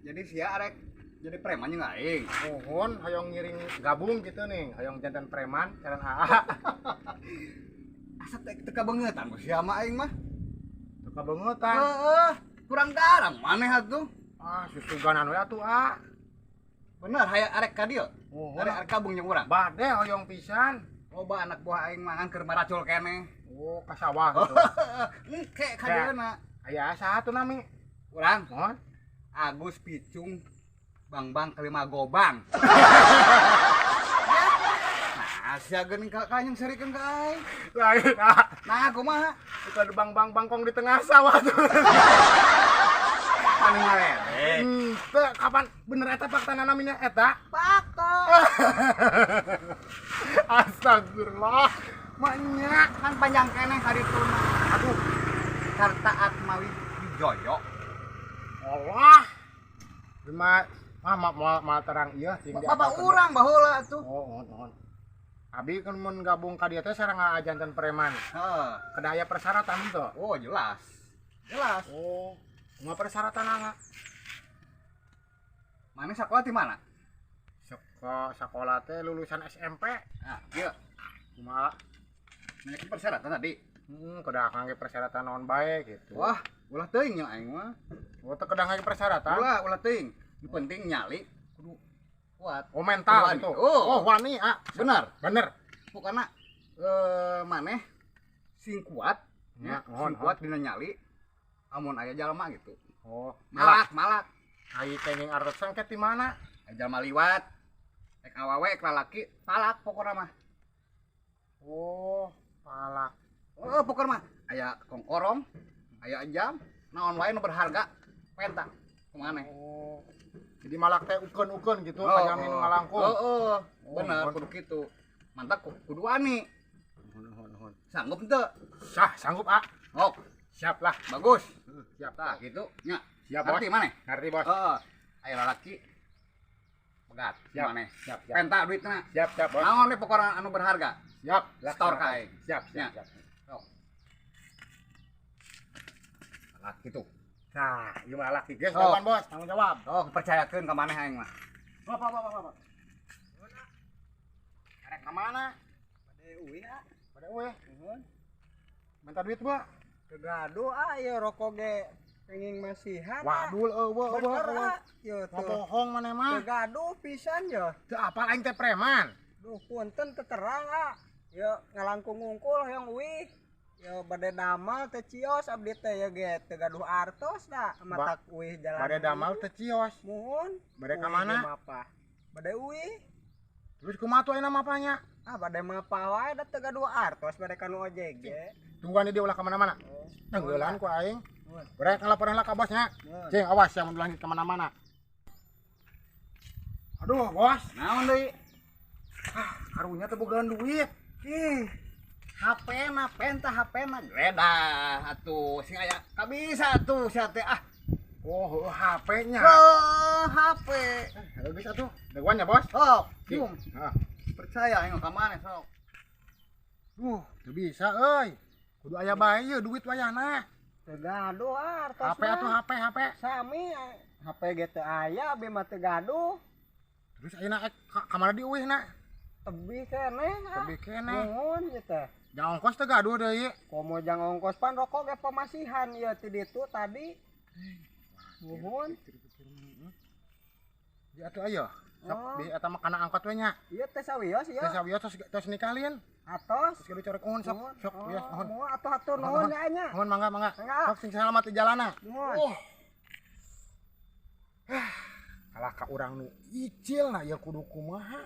Jadi sia arek jadi preman jeung aing. Muhun hoyong ngiring gabung gitu nih, hoyong janten preman calon AA. Asa teh teu kabeungeutan ku sia mah aing mah. Teu kabeungeutan. Heeh, kurang garang maneh atuh. Ah, susuganan we atuh, ah. Bener hayang arek ka dieu. Muhun. Arek arek gabung jeung urang. Bade hoyong pisan. Loba anak buah aing mah keur maracul keneh. Oh, ka sawah gitu. Engke ka dieuna. Aya saha tuh nami? Urang Mohon. Agus Picung Bang Bang kelima gobang. Nah, sia geuning ka kanyang serikeun ka aing. Lain ah. Nah, kumaha? Itu ada bang-bang bangkong di tengah sawah tuh. Anu ngaledek. Teu kapan bener eta faktana namina eta? Fakta. Astagfirullah. Maknya kan panjang keneh ka ditu mah. Aduh. Karta Atmawi Wijoyo. Allah. Lima ah ma terang ieu sing Bapak urang baheula atuh. Oh, mohon, mohon. Abi kan mun gabung ka dieu teh sareng janten preman. Heeh. Kedah aya persyaratan teu? Oh, jelas. Jelas. Oh, kumaha persyaratanana? Mana sekolah di mana? Sekolah teh lulusan SMP. Nah, ieu Kumaha? nanyakeun persyaratan tadi. Kedah ngangge persyaratan naon bae gitu. Wah, ulah teuing nya aing mah. Oh, teu kedah ngangge persyaratan. Ulah, ulah teuing. Nu penting nyali kudu kuat. Oh, mental Wani. gitu. Oh. Oh, wani ah. Bener. Bener. Pokokna maneh sing kuat Ya, ya, mohon, sing kuat dina nyali amun aya jalma gitu. Oh, Malak, malak. Ai kenging artos sangket di mana? Aya jalma liwat. Ek awewe ek lalaki, palak pokokna mah. Oh, palak. Oh, pokokna mah aya kongkorong, aya jam, naon wae nu berharga, penta kumaha. Oh. Jadi malak teh ukeun-ukeun gitu, kajamin ngalangkung. Heeh, Oh, bener mohon. kudu kitu. Mantap kudu wani. Nuhun, nuhun, nuhun. Sanggup teu? Sah, sanggup ah. Oh, Siap lah. bagus. Siap. Tah gitu nya. Siap, Bos. Ngerti maneh? Ngerti, Bos. Heeh. Aya lalaki pegat Siap. maneh. Siap, siap. Penta duitna. Siap, siap, Bos. Naon we pokona anu berharga? Siap. Setor ka aing. Siap, Ya. siap, siap. Sok. Lalaki tuh. Nah, ieu mah lalaki geus Oh. jawaban, Bos. Tanggung jawab. Oh, percayakeun ka maneh aing mah. Apa apa apa apa. Arek ka mana? Bade uih ah. Bade eueuh. Nuhun. Minta duit, Bu. Teu gaduh ah ieu rokok ge kenging masihan. Wadul eueuh eueuh Bener eueuh. ah. Ieu teu. Ngabohong maneh mah. Teu gaduh pisan ye. Teu apal aing teh preman. Duh punten teu terang ah. Ieu ngalangkung ngungkul hoyong uih. Ieu bade damal teu cios abdi teh ieu ge teu gaduh artos da matak uih jalan. Bade damal teu cios. Muhun. Bade ka Uih mana? ge mapah. Bade uih. Terus kumaha tuh ayeuna mapahnya? Ah bade mapah wae da teu gaduh artos bade ka nu ojek ge. Tungguan di dia ulah kemana-mana. Oh. Tenggelan ku aing. Nuhun. Berek ngelaporan lah ka bosnya. Nuhun. Cing, awas ya mun lanjut kemana-mana. Aduh, bos. Naon deui? Karunya teu bogaan duit. Ih, HP na penta HP na geledah atuh sing aya kabisa atuh sia teh ah. Oh, heuh, HP-nya. Heuh, HP. Heuh, geus atuh. Daguan ya, Bos. Sok, Cing. yung Heeh. percaya aing ka maneh sok. Duh, teu bisa euy. Kudu aya bae ieu duit wayahna. Teu gaduh artos. HP atuh HP HP. Sami HP ge teu aya abdi mah teu gaduh. Terus ayeuna ka mana diuihna? Tebih keneh ah. Tebih keneh. Nuhun ieu teh. Jang ongkos teu gaduh deui. Komo jang ongkos pan rokok ge pamasihan ieu ti ditu tadi. Nuhun. Di atuh aya. Sok Oh. di eta mah kana angkot we nya. Ieu teh sawios ieu. Teh sawios tos nikalin. Atos. Terus kudu corek uhun sok. Nuhun. Sok wios Oh, nuhun. Nuhun atuh hatur nuhun nya nya. Nuhun mangga mangga. Mangga. Sok sing selamat di jalanna. Nuhun. Oh. Kalah ka urang nu icil nah ieu kudu kumaha?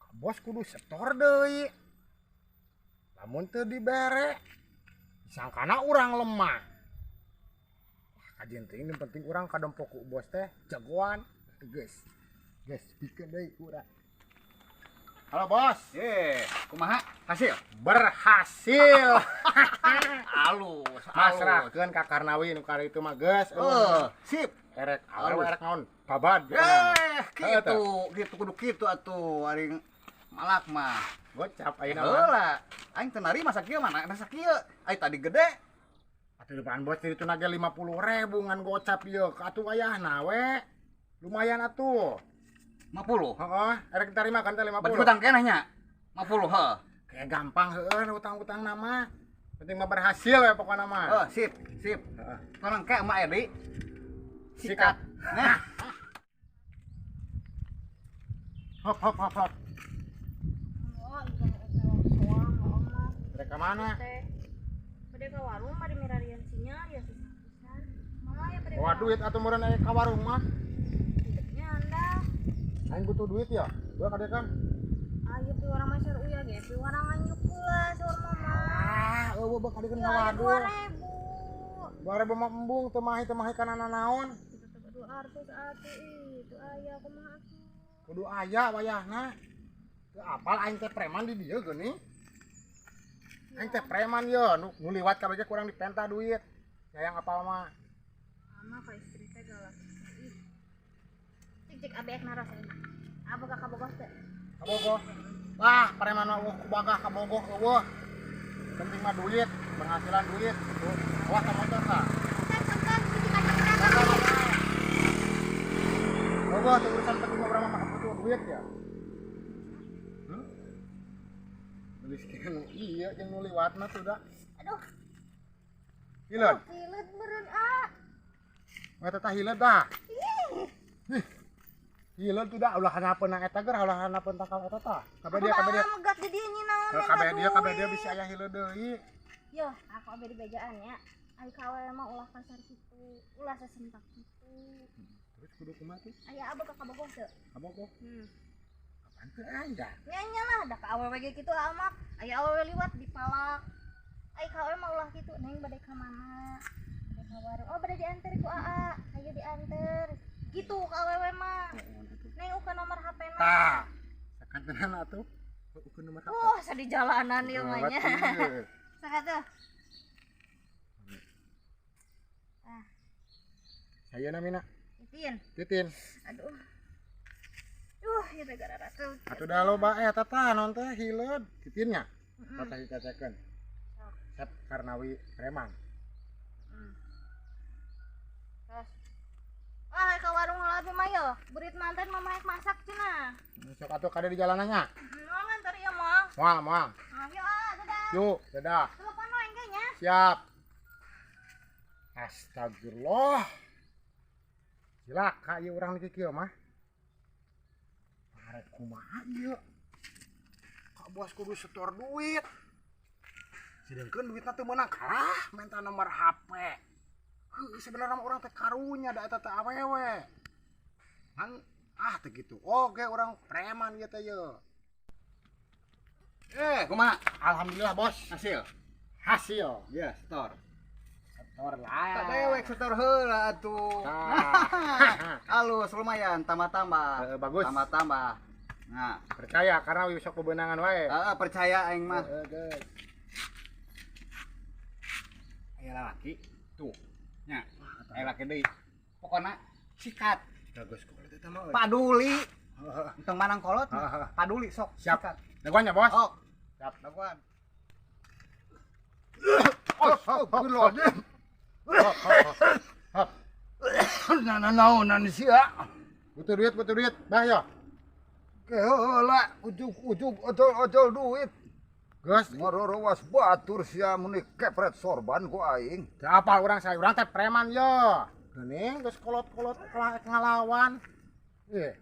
Ka bos kudu setor deui. Lamun teu dibere sangkana urang lemah. Wah, kajian teuing nu penting urang kadempok ku bos teh jagoan. Geus. Geus pikeun deui urang. Halo bos, Ye, kumaha? Hasil? Berhasil. Alus, alus. Masrahkeun ka Karnawi nu kali itu mah geus. Sip. Erek awewe erek naon? Babad. Eh, gitu, gitu kudu kitu atuh ari malak mah. Gocap ayeuna mah. Heula, aing teu narima sakieu mah, na sakieu. Ai tadi gede. Atuh depan bos itu nage 50.000 ngan gocap ieu. Atuh ayahna we. Lumayan atuh. 50. Heeh, erek diterima kan teh 50. Berarti utang keneh nya. 50 heuh. Kayak gampang heueuh utang-utang nama. Penting mah berhasil ya pokokna mah. Heuh, sip, sip. Heeh. Tolong ke Emak Edi. Sikat. Nah. Hop hop hop hop. Mereka mana? Bade ka warung bade mirarian sinyal ya susah pisan. Mangga ya bade. Bawa duit atuh meureun aya ka warung mah. Nya anda. Aing butuh duit ya. Gua kadekan. Ayo pi warang mah uya ge pi warang anyuk pula saur mama. Ah, eueuh beuh kadekan ka warung. 2000. 2000 mah embung teu mahi kana naon. Kudu artos atuh itu aya kumaha atuh. Kudu aya wayahna. Teu apal aing teh preman di dieu geuning. Aing teh preman ye, nu liwat kabeh ge kurang dipenta duit. Hayang apal mah. Mama ka istri teh galak. Ih. Cik cik abi ek naros aing. Apa ka kabogoh teh? Kabogoh. Wah, preman mah eueuh kubagah kabogoh eueuh. Penting mah duit, penghasilan duit. Wah, ka motor ka. Eueuh teu urusan penting mah urang mah butuh duit ya. Miskin iya jeung nu liwatna tuh da. Aduh. Hileud. Hileud meureun ah. Eta tah hileud dah. Ih. Hileud tuh da ulah hanapeun eta ger ulah hanapeun takal eta tah. Kabeh dia kabeh dia. Megat di dieu nyi naon. Kabeh dia bisi aya hileud deui. Yo, aku abe di bejaan ya. Ari ka awewe mah ulah kasar kitu, ulah sasentak kitu. Terus kudu kumaha tuh? Aya abah ka kabogoh teu? Kabogoh. Apaan teu aya? Nya lah, da ka awewe ge kitu amak. Aya awewe liwat dipalak. Ai ka awewe mah ulah kitu, neng bade ka mana? Bade ka warung. Oh, bade dianter ku aa. Hayu dianter. Gitu ka awewe mah. Neng uka nomor HP-na. Tah. Sakantenan atuh. Uka nomor HP. Wah, sa di jalanan ieu mah nya. Sakatuh. Ah. Saya namina. Titin. Titin. Aduh. Duh, ieu teh gara ratu. Atuh da loba eta tah naon teh hileud titinnya. Tah dicecekeun. Sep Karnawi preman. Terus. Ah, ka warung heula abi mah yo. Burit manten mama ek masak cenah. Sok atuh kade di jalanannya. Moal nganter ieu moal. Moal, moal. Ayo ah, dadah. Yuk, dadah. Telepon we engke nya. Siap. Astagfirullah. Cilaka ieu urang kieu mah. Arek kumaha ieu? Ka bos kudu setor duit. Sedengkeun duitna teu meunang kalah minta nomor HP. Heuh, sebenarnya mah urang teh karunya da eta teh awewe. Ngan ah teu kitu. Oge urang preman ieu teh ieu. Kumaha? Alhamdulillah bos. Hasil. Hasil. Ya, setor. Setor lah. Tak dewek setor heula atuh. Halus lumayan tambah-tambah. Bagus. Tambah-tambah. Nah, percaya karena we sok bebenangan wae. Heeh, percaya aing mah. Heeh, Aya lalaki tuh. Nya, aya laki deui. Pokona sikat. Bagus kolot eta mah. Paduli. Entong manang kolot, paduli sok. Siap. Sikat. Dagoan ya, Bos. Sok. Siap, dagoan. Astagfirullahaladzim. Hop. Nanaonan sia. Butuh duit, bah yo. Keheula ujug-ujug ojol-ojol duit. Geus Ngororowas batur sia meni kepret sorban ku aing. Teu apal urang saya urang teh preman yo. Geuning geus kolot-kolot kalah ngalawan. Ih,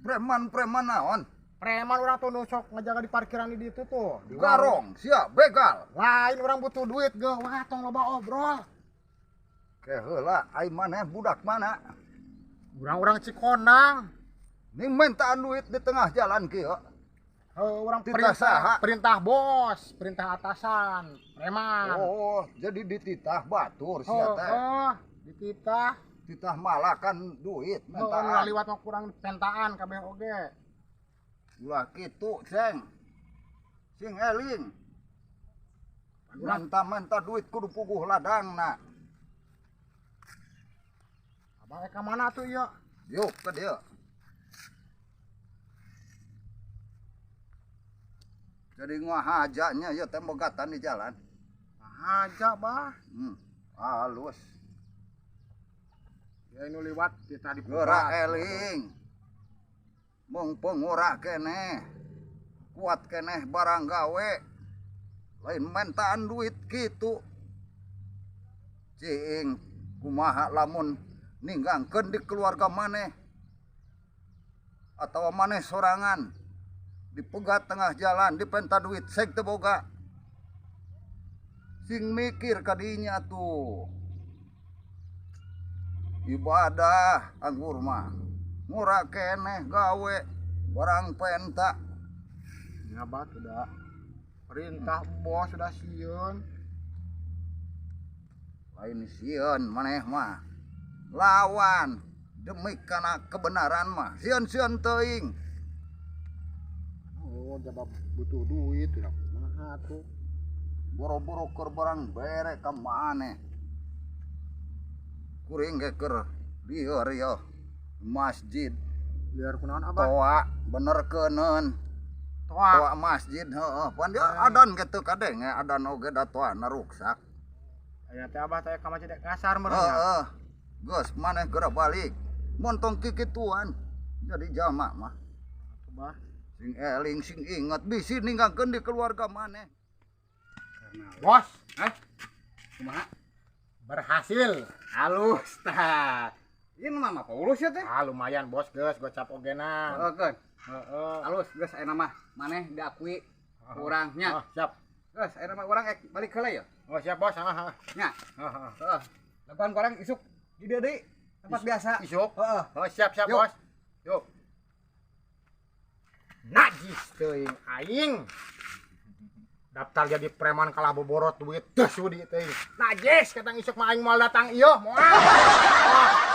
Preman-preman naon? Preman urang tuh nu sok ngejaga di parkiran di ditu tuh. Di warung. Garong sia begal. Lain urang butuh duit geuh, wah tong loba obrol. Keheula aing maneh budak mana? Urang-urang Cikondang. Ning mintaan duit di tengah jalan kieu. Orang Titah saha? perintah bos, perintah atasan, preman. Oh, jadi dititah batur sia teh. Oh, dititah. Titah malakan duit Oh, mentaan. liwat mah kurang pentaan kabeh oge. Ulah kitu, Ceng. Sing eling. Menta-menta duit kudu puguh ladangna. Abang ka mana tuh ieu? Yuk ke dia. Jadi ngahajanya ya teh megatan di jalan. Ngahaja, Bah. Halus. Ya nu liwat kita di Geura eling. Mung ngora keneh. Kuat keneh barang gawe. Lain mentaan duit kitu. Cing kumaha lamun ninggangkeun di keluarga maneh atau maneh sorangan dipegat tengah jalan, dipenta duit, seg teu boga. Sing mikir kadinya tuh. Ibadah anggur mah ngora keneh gawe barang penta. Ya, Bah, sudah perintah bos, sudah sieun. Lain sieun, maneh mah lawan demi kana kebenaran mah sieun-sieun teuing. Oh, jabab butuh duit udah, kumaha tuh? Boro-boro keur barang bere ka maneh, kuring ge keur lieur yo masjid. Liar kunaon, Abah? Toa benerkeuneun. Toa? Toa masjid, heeh. Pan dia adan ge teu kadenge, adan oge da toana ruksak. Aya teh Abah teh ka masjid ngasar meureun nya. Heeh, geus, maneh geura balik. Montong kikituan jadi jalma mah. Atuh, Bah. Sing eling, sing inget, bisi ninggalkeun di keluarga maneh. Bos. Hah? Kumaha? Berhasil. Halus tah. Ieu mah mah Paulus ya teh. Ah, lumayan, Bos, geus gocap ogena. Heeh, keun. Heeh. Halus geus, ayeuna mah maneh diakui urang nya. Oh, siap. Geus, ayeuna mah urang ek balik heula ya. Oh, siap, Bos. Heeh. Nya. Heeh. Heeh. Lakukan ku urang isuk di dieu deui. Tempat biasa. Isuk. Heeh. Oh, siap siap. Yuk. Bos. Yuk. Najis teuing aing. Daftar jadi preman kalah boborot duit teu sudi teuing. Najis, katang isuk mah aing moal datang ieu, moal. Ah.